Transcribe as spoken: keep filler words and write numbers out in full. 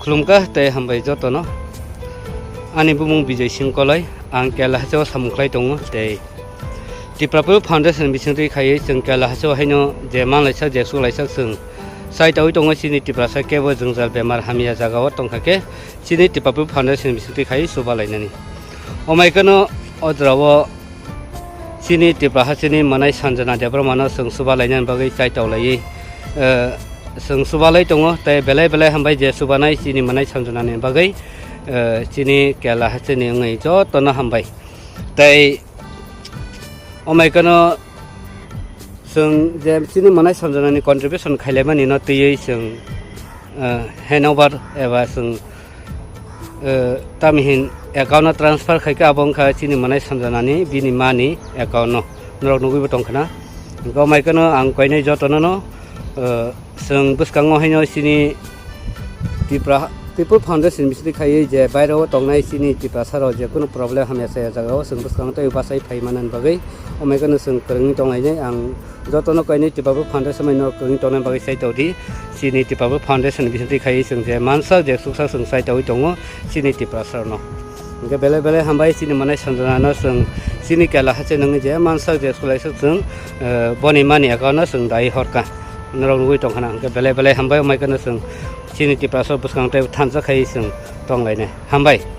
Khulumkha tei hambai jotono. Ani bumung Bijoy Singh Koloi, ang Kerala hasteo samung khlai tongo tei Tipra People Foundation bisingtwi khaiwi chwng Kerala hasteo haino je manlaijak je suklaijak chwng chai tawi tongo chini Tiprasa kebo jwngjal bemar hamya jagao tongkha khe chini Tipra People Foundation bisingtwi khaiwi chuba lainani. Omaikano o jorao chini Tipra hasteni mwnai Sanjana Debbarmano chwng chuba lainani bagwi chai taulaiwi, eh, chwng chubalai tongo tei belai belai hambai je chubanai chini mwnai Sanjanani bagwi, eh, chini Kerala hasteni wngwi jotono hambai. Tei omaikano chwng je chini mwnai Sanjanani contribution khailaimani no twiwi chwng, eh, hand over eba chwng, eh, tamhin account no transfer khaikha, abo wngkha chini mwnai Sanjanani bini mani account no norok nugwibo tongkhana. Omaikano ang koinai jotono no, eh, chwng bwskango haino chini Tipra People Foundation bisingtwi khaiwi je baireo tongnai chini Tiprasarok je kunu problem hamya saya jagao chwng bwskango tei bachai phai manani bagwi omaikano chwng kwrwngwi tonglainai. Ang jotono koinai Tipra People Foundation bai no kwrwngwi tongnani bagwi chai todi. Chini Tipra People Foundation bisingtwi khaiwi chwng je mansak je suksak chwng chai tawi tongo chini Tiprasarokno. Hingke belai belai hambai chini mwnai Sanjanano chwng chini Kerala haste nungni je mansak je suklaijak chwng, eh, boni mani account no chwng dai horkha. Norok nugwi tongkhana hingke belai belai hambai omaikano chwng chini Tiprasa bwskang tei thansa khai chwng tonglainai. Hambai.